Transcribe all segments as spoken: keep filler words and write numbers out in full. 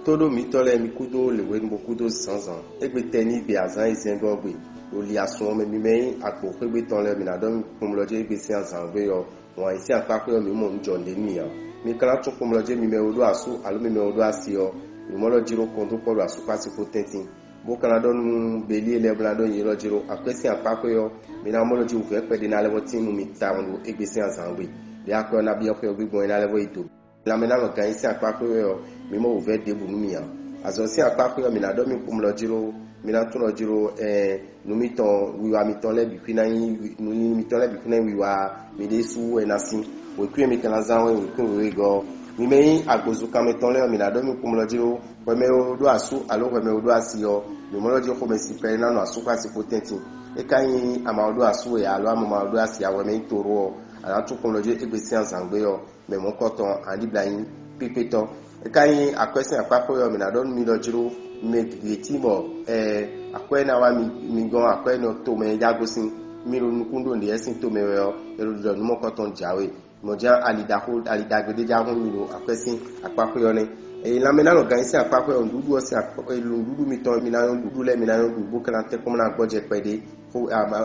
Tóɖó mǐtɔn lɛ́ɛ, mi kúdó lěhwenu bó kúdó zǎnzǎn. Égbé tɛnígbe azǎn e zɛ́ngɔ́ gbe, ɖo li asun ɔ́ mɛ, mi mɛ nyí agbo xwé gbe tɔn lɛ́ɛ, mi ná ɖɔ nú kúnmlɔ́ jí égbé sín azǎn gbe ɔ́, wǎn yí sín akpá xwé ɔ́, mǐ mɔ nǔ jɔ nǔɖé nú mì ǎ. Mi ka ná tún kúnmlɔ́ jí, mi mɛ e ɖó asú alo mi mɛ e ɖó asi ɔ́, mǐ mɔ ɖɔ jí ɖó kɔn dó kpɔ́ ɖo asúkpási kpó tɛ́ntin, bó ka ná ɖɔ nú Belíe lɛ́ɛ bó ná ɖɔ nyi élɔ́ jí ɖó akwɛ́ sín akpá xwé ɔ́, mi ná mɔ ɖɔ jí wǔvɛ́ kpɛɖé ná lɛ́ vɔ́ tín nú mi tawun ɖo égbé sín azǎn gbe. Ɖě akwɛ́ ɔ́ ná byɔ́ xwé ɔ́ gbígbɔ́n é ná lɛ́ vɔ́ yi do. Lanmɛ ná nɔ gan yí sín akpá xwé wɛ ɔ́, mi mɔ wǔvɛ́ ɖěbǔ nú mi ǎ. Azɔ̌ sín akpá xwé ɔ́, mi ná ɖɔ mì kpɔ́nmlɔ́ jí ɖó, mi ná tunwun jí ɖó, ɛɛ, nǔ mitɔn wiwa mitɔn lɛ́ɛ bǐ xwí ná nyí, nǔ nyi mitɔn lɛ́ɛ bǐ xwí ná nyí wiwa, mi ɖésú wɛ ná sín. Wěkwín e mi ka ná zán wɛ wěkwín wěwegɔ́ ɔ́, mi mɛ nyí agbozukanmɛ tɔn lɛ́ɛ ɔ́, mi ná ɖɔ mì kpɔ́nmlɔ́ jí ɖó, hwɛ mɛ e ɖó asú alo hwɛ mɛ e ɖó asi ɔ́, mi mɔ ɖɔ jí xomɛ si kpɛɖé ná nɔ asú xwé asi kpó tɛ́ntin. É ka nyí ama ɖó asú wɛ alo ama ɖó asi ǎ, hwɛ mɛ nyí toró ɔ́, a nǎ tún kpɔ́nmlɔ́ jí égbé sín azǎn gbe ɔ́, mɛ mɔ̌kɔtɔn aɖíblanyí kpíkpétɔ́. É ka nyí akwɛ́ sín akpá xwé ɔ́, mǐ ná ɖɔ nú mi ɖɔ jí ɖó, mɛ gěgé cí bɔ, ɛɛ, akwɛ́ ná wá mi, mi gɔ́n akwɛ́ nɔ tomɛ e já gosín. Mi ɖo nukún ɖó nǔɖé sín tomɛ wɛ ɔ́, è ɖo ɖiɖɔ nú mɔ̌kɔtɔn jǎwe. Mɔ̌ ján ali ɖaxó, ali ɖagbe ɖé já hɔn mi ɖo akwɛ́ sín akpá xwé ɔ́ nɛ́. Eye lanmɛ ná nɔ gan yí sín akpá xwé ɔ́, nǔɖuɖu ɔ́ sín akpá, nǔɖuɖu mitɔn mi ná nyɔ́ ɖuɖu lɛ́ɛ, mi ná nyɔ́ ɖu bó ka ná tɛ́nkpɔ́n ná gbɔjɛ kpɛɖé. Xo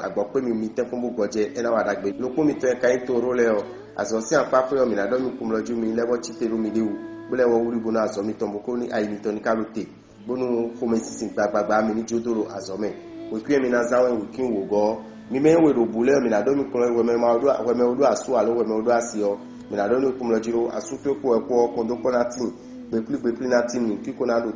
agbɔkpé mi mi tɛ́nkpɔ́n bó gbɔjɛ, é ná wa ɖagbe. Nukún mitɔn e ka nyí toró lɛ́ɛ ɔ́, azɔ̌ sín akpá xwé ɔ́, mǐ ná ɖɔ mi kplɔ́ jú mi lɛ́ vɔ́ cí te ɖó miɖée wú, bó lɛ́ wɔ wlí bó ná azɔ̌ mitɔn bó kó ní ayi mitɔn ní ka ɖo te, bónú xomɛsinsin gbagbagba mi ní jó dó ɖo azɔ̌ mɛ. Wěkwín e mi ná zán wɛ wěkwín wǒgɔ́ ɔ́, mi mɛ e we ɖo bǔ lɛ́ɛ ɔ́, mǐ ná ɖɔ mi kplɔ́n hwɛmɛ ma ɖó hwɛmɛ ɖó asú alo hwɛmɛ ɖó asi ɔ́, mǐ ná ɖɔ nú kplɔ́ jí ɖó asú towe kpó wɛ kpó ɔ́, kɔn dó kpɔ́ ná tíin, gbeplí gbeplí ná tíin nú kíkó ná ɖo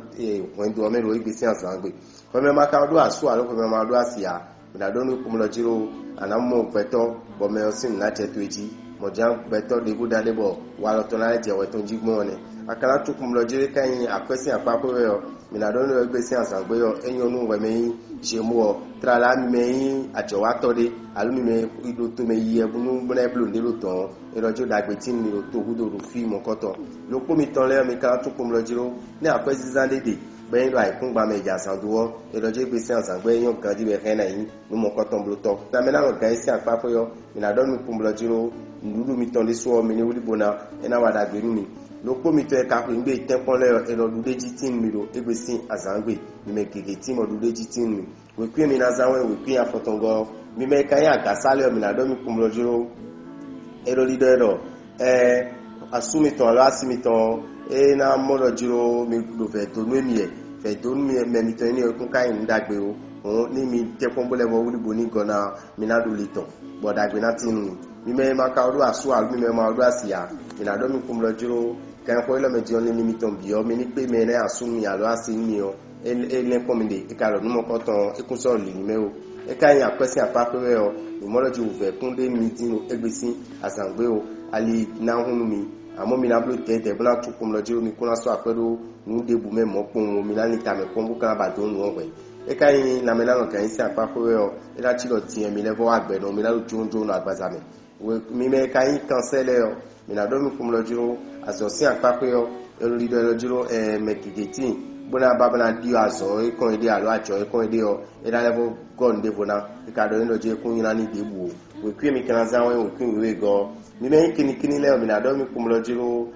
hwɛndo ɔ́ mɛ ɖo égbé sín azǎn gbe. Hwɛmɛ ma ka ɖó asú alo hwɛmɛ ma ɖó asi ǎ, mǐ ná ɖɔ nú kplɔ́ jí ɖó a nǎ mɔ gbɛtɔ́ bɔ mɛ ɔ́ sín nǔ ná jɛ towe jí. Mɔ̌ ján gbɛtɔ́ ɖěbǔ ná ɖe bɔ walɔ tɔn ná lɛ́ jɛ wɛ tɔn jí gbɔn ɔ́ nɛ́. A ka ná tún kplɔ́ jí ɖé ká nyí akwɛ́ sín akpá xwé wɛ ɔ́, mǐ ná ɖɔ nú égbé sín azǎn gbe ɔ́, é nyɔ́ nú hwɛ mɛ nyí Zemo ɔ́, tlala mi mɛ nyí ajɔ̌watɔ́ ɖé, alo mi mɛ yi ɖo tomɛ yi wɛ bónú bó ná yi bló nǔɖé ɖo dɔ̌n ɔ́, é ɖɔ jí ɖo ɖagbe tín mi ɖo tohúdo ɖo fí mɔ̌kɔtɔn. Ɖokpó mitɔn lɛ́ɛ ɔ́, mi ka ná tún kplɔ́ jí ɖó, nɛ́ akwɛ́zínzán ɖé ɖe, bɔ é nyí ɖɔ ayǐkúngban mɛ è jɛ azǎn dó ɔ́, è ɖɔ jí égbé sín azǎn gbe é nyɔ́ ganjí wɛ hɛn ná nyí nú mɔ̌kɔtɔnblótɔ́. Ná mɛ ná nɔ gan yí sín akpá xwé ɔ́, mi ná ɖɔ nú kplɔ́ jí ɖó nǔɖuɖu mitɔn ɖésú ɔ́, mi ní wlí bó ná é ná wa ɖagbe nú mi. Ɖokpó mitɔn e ka xweyǐgbe tɛ́nkpɔ́n lɛ́ɛ ɔ́, è nɔ ɖu ɖ'é jí tín nú mi ɖo égbé sín azǎn gbe. Mi mɛ gěgé tín bɔ ɖu ɖ'é jí tín nú mi. Wěkwín e mi ná zán wɛ wěkwín afɔtɔngɔ́ ɔ́, mi mɛ e ka nyí agǎsá lɛ́ɛ ɔ́, mi ná ɖɔ mì kplɔ́ jí ɖó. É ɖo ɖiɖɔ e ɖɔ, ɛɛ, asú mitɔn alo asi mitɔn ɔ́, é ná mɔ ɖɔ jí ɖó mi ɖo vɛ̌ dó nú émí wɛ. Vɛ̌ dó nú mɛ mitɔn énɛ́ ɔ́ kún ka nyí nǔ ɖagbe ó. Hǔn ní mi tɛ́nkpɔ́n bó lɛ́ vɔ wlí bo ní gɔ́ ná mi ná ɖu li tɔn, bɔ ɖagbe ná tín nú mi. Mi mɛ e ma ka ɖó asú alo mi mɛ e ma ɖó asi ǎ, mi ná ɖɔ mi kplɔ́ jí ɖó. Kanxixo élɔ́ mɛ din ɔ́, linlin mitɔn bǐ ɔ́, mi ní kpé mɛ e ná nyi asú nú mi alo asi nú mi ɔ́, é é lɛ́n kpɔ́n mi ɖe, é ka ɖɔ nǔ mɔ̌kɔtɔn ɔ́, é kún sɔ́ lǐ nú mɛ ó. É ka nyí akwɛ́ sín akpá xwé wɛ ɔ́, mǐ mɔ ɖɔ jí wǔvɛ́ kún ɖé mi dín ɖo égbé sín azǎn gbe ó, ali ná hun nú mi. Amɔ̌ mi ná bló dɛ̌dɛ̌ bó ná tún kpɔnmlɔ jí ɖó mi kún ná sɔ́ akwɛ́ ɖó nǔ ɖěbǔ mɛ mɔ̌ kpowun ó, mi ná lin tamɛ kpɔ́n bó ka ná ba dǒ nǔ ɔ́ hwɛ̌. É ka nyí lanmɛ ná nɔ gǎn nyi sín akpá xwé wɛ ɔ́, é ná cí ɖɔ din wɛ mi lɛ́ vɔ́ wá gbɛ nɔ, mi ná ɖo jónɔjónɔ agbaza mɛ. Mi mɛ e ka nyí kansɛ́ lɛ́ɛ ɔ́, mǐ ná ɖɔ mi kplɔ́n jí ɖó azɔ̌ sín akpá xwé ɔ́, è ɖo ɖiɖɔ élɔ́ jí ɖó mɛ gěgé tíin, bó ná ba bó ná ɖyɔ́ azɔ̌ e kɔn é ɖe alo ajɔ e kɔn é ɖe ɔ́, é ná lɛ́ vɔ́ gɔ́ nǔ ɖěvo ná. È ka ɖɔ nyi ɖɔ jí é kún nylá ní ɖěbǔ ó. Wěkwín e mi ka ná zán wɛ wěkwín wěwegɔ́ ɔ́, mi mɛ nyí kinnikínní lɛ́ɛ ɔ́, mǐ ná ɖɔ mi kplɔ́n jí ɖó,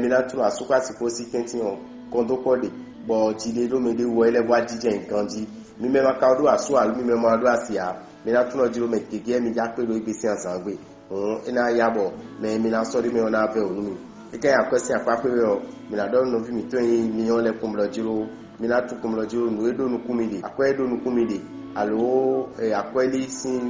mi ná tló asú xá sixú sí tɛ́ntin ɔ́ kɔn dó kpɔ́ ɖe, bɔ jí ɖé ɖó mɛ ɖé wú ɔ́, é lɛ́ vɔ́ wá jínjɔ́n ganjí. Mi mɛ ma ka ɖó asú alo mi mɛ ma ɖó asi ǎ, mi ná tló jí ɖó mɛ gěgé mi já kpé ɖó égbé sín azǎn gbe. Hǔn é ná yá bɔ mɛ e mi ná sɔ́ ɖó mɛ ɔ́ ná vɛ́ wǔ nú mi. É ka nyí akwɛ́ sín akpá xwé wɛ ɔ́, mi ná ɖɔ nú nɔví mǐtɔn e nyí Linyɔ́ lɛ́ɛ kpɔ́nmlɔ́ jí ɖó, mi ná tún kpɔ́nmlɔ́ jí ɖó nǔ e ɖó nukún mi ɖe, alo e akwɛ́lí sín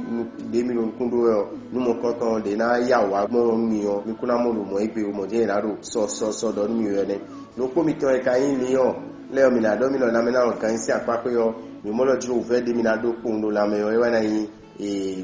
ɖě mi ɖo nukún ɖó wɛ ɔ́, nú mɔ̌kɔntɔn ɖě ná yá wǔ wá gbɔn nú mi ɔ́, mi kún ná mɔ ɖo mɔ̌ égbé ó, mɔ̌ jɛ́n è nǎ ɖo sɔ sɔ sɔ ɖɔ nú mi wɛ nɛ́. Nǔkpó mitɔn e ka nyí Linyɔ́ lɛ́ɛ ɔ́, mi ná ɖɔ mi ɖɔ lanmɛ ná lɔn gan nyi sín akpá xwé ɔ́, mi mɔ ɖɔ jí wǔvɛ́ ɖé mi ná ɖó kpowun ɖo lanmɛ ɔ́, é wɛ ná nyí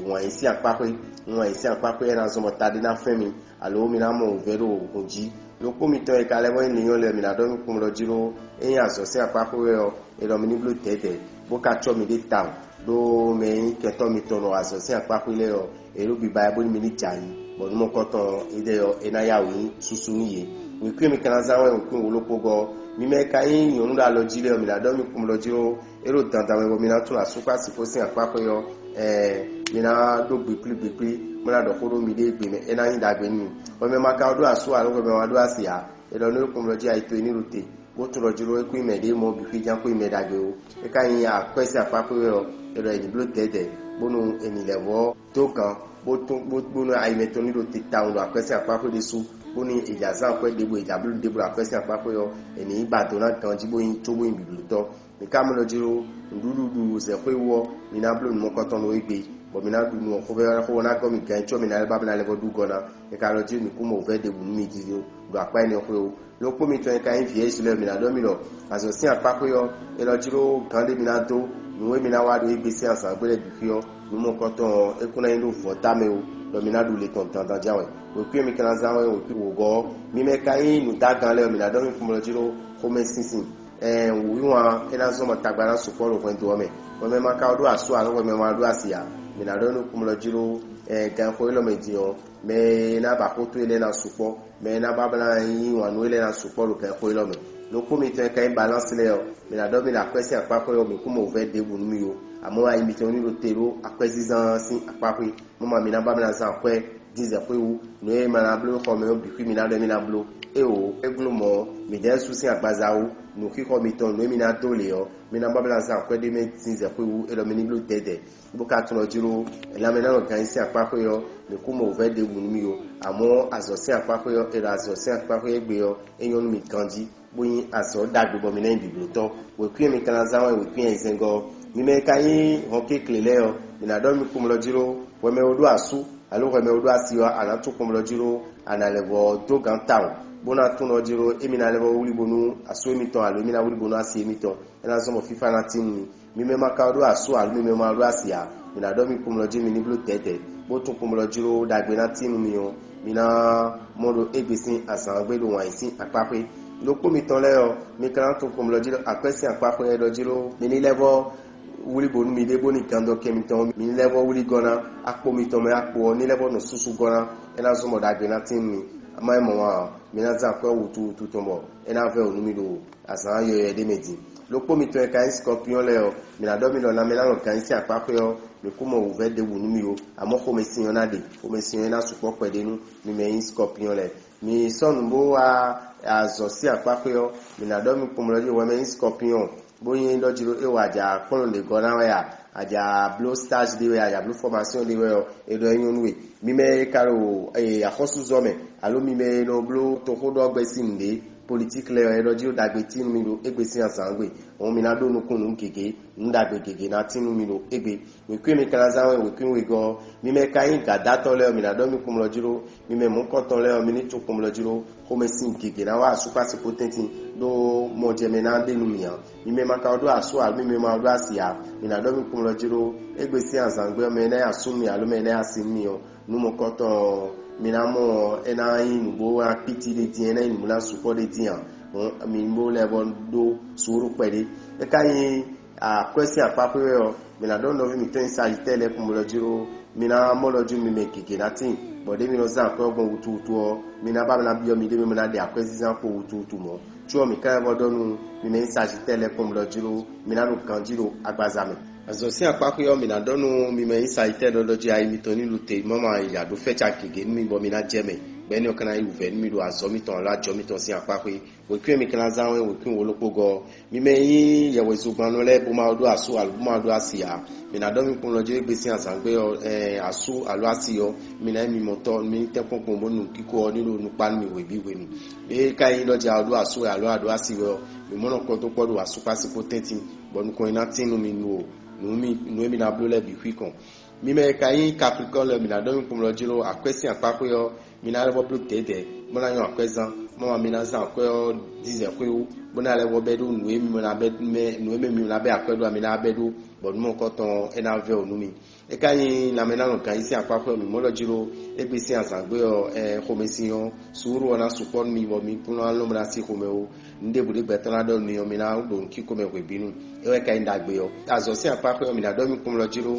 wǎn yí sín akpá xwé. Wǎn yí sín akpá xwé ɔ́ ná zɔ́n bɔ taɖé ná fɛ́n mi, alo mi ná mɔ wǔvɛ́ ɖo hǔn jí. Nǔkpó mitɔn e ka lɛ́ vɔ́ nyí Linyɔ́ lɛ́ɛ, mi ná ɖɔ nú kpɔ́nmlɔ́ jí ɖó é nyí azɔ̌ sín akpá xwé wɛ ɔ́, è ɖɔ mi ní bló dɛ̌dɛ̌, bó ka cɔ́ mi ɖé tawun, ɖó mɛ e nyí kɛntɔ́ mitɔn ɖo azɔ̌ sín akpá xwé lɛ́ɛ ɔ́, è ɖo biba ɛ bónú mi ní jɛ ayǐ, bɔ nǔ mɔkɔtɔn éɖɛ́ ɔ́, é ná yá wǔ nyí susu nú yě. Wěkwín e mi ka ná zán wɛ wěkwín wǒ ɖokpó gɔ́ ɔ́, mi mɛ e ka nyí nyɔ̌nu ɖo alɔ jí lɛ́ɛ ɔ́, mi ná ɖɔ mi kplɔ́nmlɔ́ jí ɖó é ɖo dandan wɛ bɔ mi ná tunwun asú kpó asi kpó sín akpá xwé ɔ́, ɛɛ, mi ná ɖó gbikplí gbikplí, bó ná ɖɔ xó ɖó miɖée gbe mɛ, é ná nyí ɖagbe nú mi. Hwɛmɛ ma ka ɖó asú alo hwɛmɛ ma ɖó asi ǎ, è ɖɔ nú é kpɔ́nmlɔ́ jí ayi towe ní ɖo te. bó tunwun ɖɔ jló é kún nyí mɛ ɖě mɔ bǐ xwé ján kó nyí mɛ ɖagbe ó. É ka nyí akwɛ́ sín akpá xwé wɛ ɔ́, è ɖɔ è ní bló dɛ̌dɛ̌, bónú è nǐ lɛ́ vɔ́ dó gǎn, bó tún bó bónú ayi mɛtɔn ní ɖo te tawun ɖo akwɛ́ sín akpá xwé ɖésú, bónú è jǎ zán akwɛ́ ɖěbǔ, è jǎ bló ɖěbǔ ɖo akwɛ́ sín akpá xwé ɔ́, è nǐ yi ba do ná ganjí bó nyí có bó nyí bǐblótɔ́. Mǐ ka mɔ ɖɔ jló nǔɖuɖu ɖu zɛ̌xwé wú ɔ́, mi ná bló nǔ mɔkɔtɔn ɖó égbé, bɔ mi ná ɖu nú ɔ́, xó ɔ́ ná gɔ́ mi gǎn, có mi ná lɛ́ ba mi ná lɛ́ vɔ́ ɖu gɔ́ ná. È ka ɖɔ jí mǐ kún mɔ wǔvɛ́ ɖěbǔ nú mi din ɖo akwɛ́ énɛ́ xwé ó. Ɖokpó mitɔn e ka nyí vǐ Izlayɛ́li lɛ́ɛ, mǐ ná ɖɔ mi ɖɔ azɔ̌ sín akpá xwé ɔ́, é ɖɔ jló gǎn ɖé mi ná dó, nǔ e mi ná wa ɖo égbé sín azǎn gbe lɛ́ɛ bǐ xwé ɔ́, nǔ mɔkɔtɔn ɔ́, é kún ná nyí ɖó vɔ̌ tamɛ ó, ɖɔ mi ná ɖu le tɔn dandan ján wɛ. Wěkwín e mi ka ná zán wɛ wěkwín wǒgɔ́ ɔ́, mi mɛ ka nyí nǔdágan lɛ́ɛ ɔ́, mǐ ná ɖɔ mi kpɔ́n ɖɔ jló xomɛsinsin. Ɛɛ, wǔyíwán é ná zɔ́n mɔ tagba ná sukpɔ́ ɖo hwɛndo ɔ́ mɛ. Hwɛmɛ ma ka ɖó asú alo hwɛmɛ ma ɖó asi ǎ. Mǐ ná ɖɔ nú kplɔ́ jí ɖó ɛɛ, ganxɔ élɔ́ mɛ din ɔ́, mɛ e ná ba xó towe lɛ́ɛ ná sukpɔ́, mɛ e ná ba blá yí wǎn nú we lɛ́ɛ ná sukpɔ́ ɖo ganxɔ élɔ́ mɛ. Ɖokpó mitɔn e ka nyí balánsi lɛ́ɛ ɔ́, mǐ ná ɖɔ mì ɖo akwɛ́ sín akpá xwé ɔ́, mǐ kún mɔ wǔvɛ́ ɖěbǔ nú mì ó. Amɔ̌ ayi mitɔn ní ɖo te ɖó akwɛ́zínzán sín akpá xwé. Mɔ́ ma mi ná ba mì ná zán akwɛ́ dízɛ̌xwé wú, nǔ e ma ná bló xɔ mɛ ɔ́ bǐ xwí mi ná ɖɔ émí ná bló. Éeǒ, é gló mɔ̌, midɛɛ sú sín agbaza wú, nǔxixɔ mitɔn nǔ e mi ná dó lě ɔ́, mi ná ba mì ná zán akwɛ́ ɖé mɛ dízɛ̌xwé wú, é ɖɔ mi ní bló dɛ̌dɛ̌. Bó ka tunwun ɔ́ jló, lanmɛ ná nɔ gan yí sín akpá xwé ɔ́, mǐ kú mɔ wǔvɛ́ ɖěbǔ nú mi ó. Amɔ̌ azɔ̌ sín akpá xwé ɔ́, è ɖo azɔ̌ sín akpá xwé égbé ɔ́, é nyɔ́ nú mi ganjí, bó nyí azɔ̌ ɖagbe bɔ mi ná nyí bǐblótɔ́. Wěkwín e mi ka ná zán wɛ wěkwín ayizɛ́ngɔ́ ɔ́. Mi mɛ e ka nyí hɔnkéklě lɛ́ɛ ɔ́, mi ná ɖɔ mi kpɔ́nmlɔ́ jló, hwɛ mɛ e ɖó asú, alo hwɛ mɛ e ɖó asi ɔ́, a nǎ tunwun kpɔ́nmlɔ́ jló, a nǎ lɛ́ vɔ́ dó gǎn tawun, bó ná tunwun ɔ́ jló, émí ná lɛ́ vɔ́ wlí bónú asú émítɔn, alo émí ná wlí bónú asi émítɔn, é ná zɔ́n bɔ fífá ná tín nú mi. Mi mɛ ma ka ɖó asú, alo mi mɛ ma ɖó asi ǎ, mi ná ɖɔ mi kpɔ́nmlɔ́ jí mi ní bló dɛ̌dɛ̌, bó tunwun kpɔ́nmlɔ́ jló ɖagbe ná tín nú mi ɔ́, mi ná mɔ ɖo égbé sín azǎn gbe ɖo wǎn yí sín akpá xwé. Ɖokpó mitɔn lɛ́ɛ ɔ́, mi ka ná tunwun kpɔ́nmlɔ́ jí ɖɔ akwɛ́ sín akpá xwé wɛ ɖɔ jló mi ní lɛ́ vɔ́ wlí bǒ nú miɖée bónú gandɔ kɛn mitɔn, mi ní lɛ́ vɔ́ wlí gɔ́ ná, akpo mitɔn mɛ akpo ɔ́ ní lɛ́ vɔ́ nɔ súsú gɔ́ ná, é ná zɔ́n bɔ ɖagbe ná tín nú mi. Má nyí mɔ̌ ǎ ɔ́, mi ná zán akwɛ́ wutu wutu tɔn bɔ é ná vɛ́ wǔ nú mi ɖo azǎn yɔywɛ ɖé mɛ din. Ɖokpó mitɔn e ka nyí sikɔ́piyɔ́n lɛ́ɛ ɔ́, mi ná ɖɔ mi ɖɔ lanmɛ ná nɔ gǎn nyi sín akpá xwé ɔ́, mi kún mɔ wǔvɛ́ ɖěbǔ nú mi ó. Amɔ̌ xomɛsin ɔ́ ná ɖe, xomɛsin ɔ́ é ná sukpɔ́ kpɛɖé nú mi mɛ e nyí sikɔ́piyɔ́n lɛ́ɛ. Mi sɔ́ nǔ bó wá azɔ̌ sín akpá xwé ɔ́, mi ná ɖɔ mi kpɔ́nmlɔ́ jí hwɛ mɛ e nyí sikɔ́piyɔ́n, bó nyí ɖɔ jí ɖó é wɔ ajǎ kplɔ́n lě gɔ́ ná wɛ a, ajǎ bló stage ɖé wɛ a, ajǎ bló fɔmasyɔn ɖé wɛ ɔ́, é ɖɔ é nyɔ́ nú we. Mi mɛ e ka ɖo axɔ́súzɔ mɛ, alo mi mɛ e nɔ bló toxóɖɔgbɛ́ sín nǔɖé politíki lɛ́ɛ ɔ́, é ɖɔ jí ɖó ɖagbe tín nú mi ɖo égbé sín azǎn gbe. Hɔn mi ná ɖó nukún nǔ gěgé, nǔ ɖagbe gěgé ná tín nú mi ɖo égbé. Wěkwín e mi ka ná zán wɛ wěkwín wegɔ́ ɔ́, mi mɛ e ka nyí gǎdátɔ́ lɛ́ɛ ɔ́, mi ná ɖɔ mi kpɔ́nmlɔ́ jí ɖó. Mi mɛ mɔ̌hunkɔtɔn lɛ́ɛ ɔ́, mi ní tunwun kpɔ́nmlɔ́ jí ɖó. Xomɛsin gěgé ná wá asúkpási kpó tɛ́ntin ɖó mɔjɛmɛ ná ɖe nú mi ǎ. Mi mɛ ma ka ɖó asú alo mi mɛ ma ɖó asi ǎ, mi ná ɖɔ mi kpɔ́nmlɔ́ jí ɖó. Égbé sín azǎn gbe ɔ́, mɛ e ná nyi asú nú mi alo mɛ e ná nyi asi nú mi ɔ́, nú mɔ̌hunkɔtɔn ɔ́, mi ná mɔ é ná nyí nǔgbó ná kpíti ɖé dín, é ná nyí nǔgbó ná sukpɔ́ ɖé dín ǎ. Hɔn mi bó lɛ́ vɔ́ ɖó suúlu kpɛɖé. É ka nyí akwɛ́ sín akpá xwé wɛ ɔ́, mǐ ná ɖɔ nɔví mǐtɔn e nyí Sajitɛ́ɛ lɛ́ɛ kpɔ́nmlɔ́ jí ɖó. Mi ná mɔ ɖɔ jú mi mɛ gěgé ná tíin, bɔ ɖěe mi nɔ zán akwɛ́ ɔ́ gbɔn wutu wutu ɔ́, mi ná ba ná byɔ́ miɖée mɛ bó ná ɖe akwɛ́zínzán kpo wutu wutu mɔ̌. Có ɔ́, mǐ ka lɛ́ vɔ́ ɖɔ nú mi mɛ e nyí Sajitɛ́ɛ lɛ́ɛ kpɔ́nmlɔ́ jí ɖó, mi ná ɖo ganjí ɖo agbaza mɛ. Azɔ̌ sín akpá xwé ɔ́, mǐ ná ɖɔ nú mi mɛ e nyí Sajitɛ́ɛ lɔ́ ɖɔ jí ayi mitɔn ní ɖu te, má ma yi aɖǒ fɛ́ ca gěgé nú mi bɔ mi ná jɛ mɛ, bɔ énɛ́ ɔ́ ka ná nyí wǔvɛ́ nú mi ɖo azɔ̌ mitɔn alo ajɔ mitɔn sín akpá xwé. Wěkwín e mi ka ná zán wɛ wěkwín wo ɖokpó gɔ́ ɔ́. Mi mɛ e nyí yɛhwezogbannɔ lɛ́ɛ bó ma ɖó asú alo bó ma ɖó asi ǎ, mi ná ɖɔ mi kplɔ́n jí égbé sín azǎn gbe ɔ́, ɛɛ, asú alo asi ɔ́, mi ná nyí mimɔtɔ́, mi ní tɛ́nkpɔ́n kpowun bónú nǔkíko ɔ́ ní ɖo nukpá nú mi hwebǐ hwenu. Ée ka nyí ɖɔ jɛ a ɖó asú wɛ alo a ɖó asi wɛ ɔ́, mi mɔ̌ nɔ kɔ dó kpɔ́ ɖo asúkpási kpó tɛ́ntin, bɔ nukɔn e ná tín nú mi nu o, nǔ mi nǔ e mi ná bló lɛ́ɛ bǐ xwí kɔn. Mi mɛ e ka nyí Kaplikɔ́ɔn lɛ́ɛ, mi ná ɖɔ mi kpɔ́nmlɔ́ jí ɖó akwɛ́ sín akpá xwé ɔ́, mi ná lɛ́ vɔ́ bló dɛ̌dɛ̌, bó ná nyɔ́ akwɛ́ zán. Má ma mi ná zán akwɛ́ ɔ́ dízɛ̌xwé wú, bó ná lɛ́ vɔ́ bɛ́ ɖó nǔ e mi ná bɛ́ mɛ nǔ e mɛ mi ná bɛ́ akwɛ́ ɖó ɔ́, mi ná bɛ́ ɖó, bɔ nǔ mɔ̌hunkɔtɔn ɔ́, é ná vɛ́ wǔ nú mi. É ka nyí lanmɛ ná nɔ gan yí sín akpá xwé ɔ́, mǐ mɔ ɖɔ jí ɖó égbé sín azǎn gbe ɔ́, ɛ xomɛsin ɔ́, suúlu ɔ́ ná sukpɔ́ nú mi bɔ mi kún ná lɔn mlá sí xomɛ ó. Nǔ ɖěbǔ ɖé gbɛtɔ́ ná ɖɔ nú mi ɔ́, mi ná ɖo nǔkíko mɛ hwebǐnu. É wɛ ka nyí ɖagbe ɔ́. Azɔ̌ sín akpá xwé ɔ́, mi ná ɖɔ mi kpɔ́nmlɔ́ jí ɖó.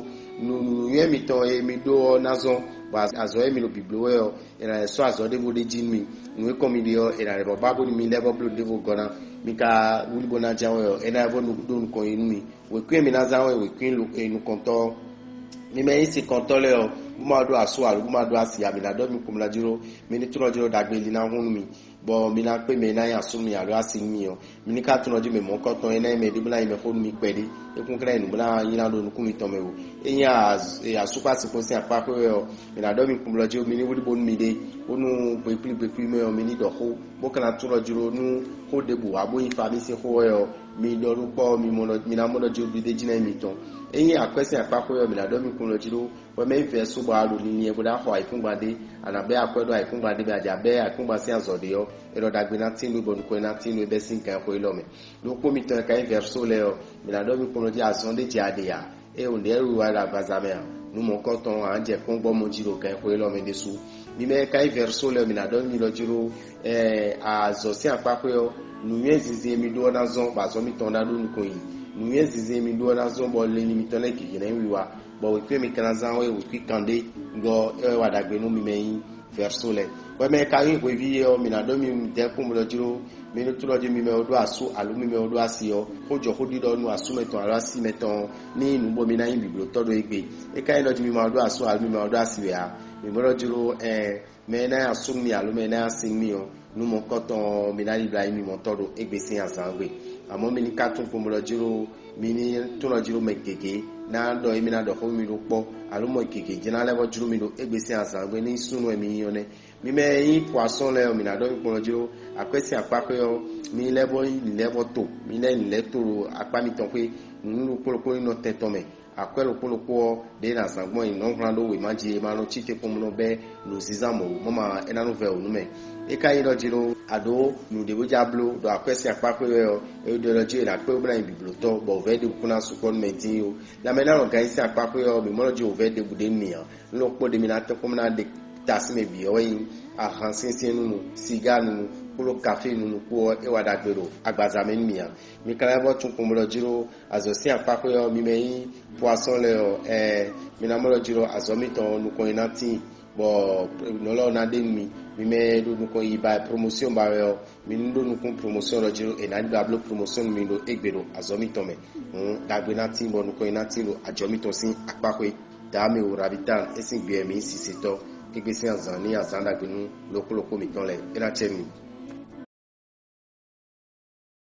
Nǔ nǔnywɛ́ mitɔn e mi ɖó ɔ́ ná zɔ́n, bɔ azɔ̌ e mi ɖo bǐbló wɛ ɔ́, è nǎ lɛ́ sɔ́ azɔ̌ ɖěvo ɖ'é jí nú mi. Nǔ e kɔn mi ɖe ɔ́, è nǎ lɛ́ vɔ́ ba bónú mi lɛ́ vɔ́ bló ɖěvo gɔ́ ná. Mi ka wlí bó ná ján wɛ ɔ́, é ná lɛ́ vɔ́ ɖó nukɔn yi nú mi. Wěkwín e mi ná zán wɛ wěkwín nukɔntɔ́ ɔ́. Mi mɛ nyí sinkɔntɔ́ lɛ́ɛ ɔ́, bó ma ɖó asú alo bó ma ɖó asi ǎ, mi ná ɖɔ mi kpɔ́nmlɔ́ jí ɖó. Mi ní tlɔ́ jí ɖó ɖagbe li ná hún nú mi. bɔ mi ná kpé mɛ e ná nyí asú mi alo asi nú mi ɔ́, mi ní ka tunɔ jí mɛ mɔ̌kɔtɔn e ná nyí mɛ ɖé bó ná nyí mɛxó nú mi kpɛɖé. É kún ka ná nyí nǔ bó ná nylá ɖo nukún mitɔn mɛ o. É nyí asúkpó asikpó sín akpá xwé wɛ ɔ́, mi ná ɖɔ mi kplɔ́ jí mi ní wlí bónú mi ɖe, bónú gbekplí gbekplí mɛ ɔ́, mi ní ɖɔ xó, bó ka ná tunɔ jló nú xó ɖěbǔ wá bó nyí fa mi sín xó wɛ ɔ́, mi ɖɔ ɖó kpɔ́, mi mɔ ɖɔ mi ná mɔ ɖɔ jló ɖiɖé jí ná nyí mitɔn. É nyí akwɛ́ sín akpá xwé ɔ́, mi ná ɖɔ mi kplɔ́ jí ɖó. Hwɛ mɛ yi vɛ̌ só bɔ a ɖo linlin bó ná xɔ ayǐkúngban ɖé, a nǎ bɛ́ akwɛ́ ɖó ayǐkúngban ɖé mɛ, a jǎ bɛ́ ayǐkúngban sín azɔ ɖé ɔ́, è nɔ ɖagbe ná tín nú bɔ nukɔn ná tín nú bɛ́ sín ganxɔ élɔ́ mɛ. Ɖokpó mitɔn e ka nyí vɛ̌ só lɛ́ɛ ɔ́, mi ná ɖɔ mi kplɔ́ jí azɔn ɖé jɛ a ɖe ǎ. Ée wǒ ɖě wú wá ɖo agbaza mɛ ǎ, nǔ mɔ̌kɔtɔn ǎ jɛ kpɔ́ngbɔ́ mɔ jí ɖo ganxɔ élɔ́ mɛ ɖésú. Mi mɛ e ka nyí vɛ̌ só lɛ́ɛ, mi ná ɖɔ nú mi lɔ jí ɖó azɔ̌ sín akpá xwé ɔ́, nǔnywɛ́ zinzin e mi ɖó ɔ́ ná zɔ́n bɔ azɔ̌ mitɔn ná ɖó nukɔn yi. Nǔnywɛ́ zinzin e mi ɖó ɔ́ ná zɔ́n bɔ linlin mitɔn lɛ́ɛ gěgé ná nyí wiwa, bɔ wěkwín e mi ka ná zán ɔ́ wɛ wěkwín kan ɖé, ɖɔ é wɛ wa ɖagbe nú mi mɛ nyí vɛ̌ só lɛ́ɛ. Hwɛ mɛ e ka nyí hweví é ɔ́, mi ná ɖó mi dɛ́ kpɔ́n mi lɔ jí ɖó mi ní tunɔ jí mi mɛ e ɖó asú alo mi mɛ e ɖó asi ɔ́, xó jɔ xó ɖiɖɔ nú asú mɛtɔn alo asi mɛtɔn ɔ́, ní nyí nǔ bɔ mi ná nyí biblótɔ́ ɖo égbé. É ka nyí ɖɔ jí mi ma ɖó asú alo mi ma ɖó asi wɛ ǎ, mi mɔ ɖɔ jí ɖó ɛɛ mɛ e ná nyí asú nú mi alo mɛ e ná nyí asi nú mi ɔ́, nú mɔ̌kɔtɔn ɔ́, mi ná yi bló ayǐ mimɔtɔn ɖo égbé sín azǎn gbe. Amɔ̌ mi ní ka tunwun kpomlɔ jí ɖó mi ní tunɔ jí ɖó mɛ gěgé ná ɖɔ émí ná ɖɔ xó nú mi ɖó kpɔ́, alo mɔ gěgé jɛ́n ná lɛ́ vɔ́ jló mi ɖo égbé sín azǎn gbe ní súnnu wɛ mi nyí ɔ́ nɛ́. Mi mɛ e nyí poisson lɛ́ɛ ɔ́, mi ná ɖɔ mi kplɔ́n jí ɖó akwɛ́ sín akpá xwé ɔ́, mi lɛ́ vɔ́ nyí lǐlɛ́vɔ́ to, mi lɛ́ nyí lǐlɛ́ to ɖo akpá mitɔn xwé, nǔnú ɖokpó ɖokpó ní nɔ tɛn tɔn mɛ. Akwɛ́ ɖokpó ɖokpó ɔ́, ɖě è nǎ zán gbɔn nyi nǔ hwlán ɖó wěma jí e ma nɔ cí te kpɔ́n bó nɔ bɛ́ nǔzínzán mɔ̌ wú mɔ́ ma é ná nɔ vɛ wǔ nú mɛ. É ka nyí ɖɔ jí ɖó a ɖǒ nǔɖé bó já bló ɖɔ akwɛ́ sín akpá xwé wɛ ɔ́, é ɖɔ jí è nǎ kpé bó ná nyi bǐblótɔ́, bɔ wǔvɛ́ ɖěbǔ kún ná sukpɔ́ nú mɛ dín ó. Lanmɛ ná nɔ gǎn nyi sín akpá xwé ɔ́, mǐ mɔ ɖɔ jí wǔvɛ́ ɖěbǔ ɖé nú mǐ ǎ. Nú ɖokpó ɖé mǐ ná tɛ́nkpɔ́n bó ná ɖe ta sín mɛ bǐ ɔ́ wɛ nyí ahan syɛ́nsyɛ́n nunu, sigá nunu kpódó kafé nunu kpó ɔ́, é wa ɖagbe ɖo agbaza mɛ nú mǐ ǎ. Mi ka lɛ́ vɔ́ tunwun kpɔnbɔlɔ jí ɖó azɔ̌ sín akpá xwé ɔ́, mi mɛ nyí poisson lɛ́ɛ ɔ́, ɛɛ, mi ná mɔ ɖɔ jí ɖɔ azɔ̌ mitɔn ɔ́ nukɔn e ná tíin, bɔ nɔlɔ ná ɖe nú mi. Mi mɛ e ɖo nukɔn yi ba promotion ba wɛ ɔ́, mi ní ɖó nukún promotion ɖɔ jí ɖó è nǎ gba bló promotion nú mi ɖo égbé ɖo azɔ̌ mitɔn mɛ. Hǔn ɖagbe ná tíin bɔ nukɔn e ná tíin ɖo ajɔ mitɔn sín akpá xwé. Dǎ mi wǒ Rabitan, é sín gbe wɛ mi nyí sisetɔ́. Égbé sín azǎn ní azǎn ɖagbe nú ɖokpó ɖokpó mǐtɔn lɛ́ɛ, é ná cɛ mi.